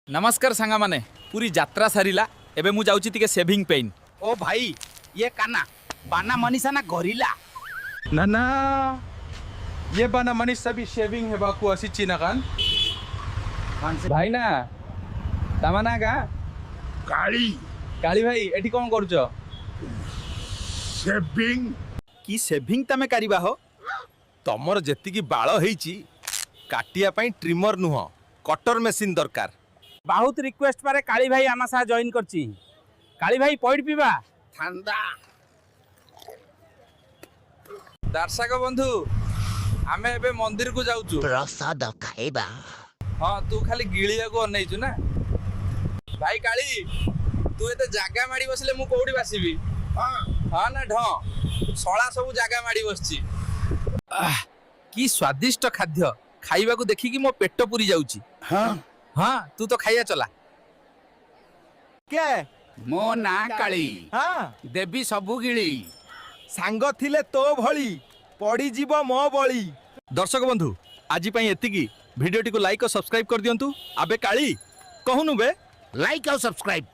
ନମସ୍କାର ସାଙ୍ଗମାନେ, ପୁରୀ ଯାତ୍ରା ସାରିଲା। ଏବେ ମୁଁ ଯାଉଛି ଟିକେ ସେଭିଂ ପେନ୍। ଓ ଭାଇ, ଇଏ କାନା ବାନା ମନୀଷା ନା ଗରିଲା? ନା ନା, ଇଏ ବାନା ମନୀଷା ବି ସେଭିଂ ହେବାକୁ ଆସିଛି ନା କାନ? ଭାଇନା, ତାମା ନା ଗାଁ? କାଳି। କାଳି ଭାଇ, ଏଠି କ'ଣ କରୁଛ? ସେଭିଂ। କି ସେଭିଂ ତମେ କରିବା ହୋ? ତମର ଯେତିକି ବାଳ ହେଇଛି, କାଟିବା ପାଇଁ ଟ୍ରିମର ନୁହଁ, କଟର ମେସିନ୍ ଦରକାର। ବହୁତ ରିକ୍ୱେଷ୍ଟ ପରେ କାଳି ଭାଇ ଆମ ସାଥ ଜଏନ୍ କରିଛି। କାଳି ଭାଇ, ପଇଡ଼ ପିଇବା। ଥଣ୍ଡା। ଦର୍ଶକ ବନ୍ଧୁ, ଆମେ ଏବେ ମନ୍ଦିରକୁ ଯାଉଛୁ। ପ୍ରସାଦ ଖାଇବା। ହଁ, ତୁ ଖାଲି ଗିଳିବାକୁ ଅନେଇଛୁ ନା? ଭାଇ କାଳି, ତୁ ଏତେ ଜାଗା ମାଡ଼ି ବସିଲେ ମୁଁ କୋଉଠି ବସିବି? ହଁ ନା ଢ ଶଳା ସବୁ ଜାଗା ମାଡ଼ି ବସିଛି। ଆଃ, କି ସ୍ୱାଦିଷ୍ଟ ଖାଦ୍ୟ! ଖାଇବାକୁ ଦେଖିକି ମୋ ପେଟ ପୁରି ଯାଉଛି। ହଁ। ହଁ, ତୁ ତ ଖାଇବା ଚଲା। କେ? ମୋ ନାଁ କାଳି। ହଁ। ଦେବୀ ସବୁ ଗିଳି। ସାଙ୍ଗ ଥିଲେ ତୋ ଭଳି ପଡ଼ିଯିବ ମୋ ବଳି। ଦର୍ଶକ ବନ୍ଧୁ, ଆଜି ପାଇଁ ଏତିକି। ଭିଡ଼ିଓଟିକୁ ଲାଇକ୍ ଓ ସବସ୍କ୍ରାଇବ୍ କରିଦିଅନ୍ତୁ। ଆବେ କାଳି, କହୁନୁ ବେ। ଲାଇକ୍ ଆଉ ସବସ୍କ୍ରାଇବ୍।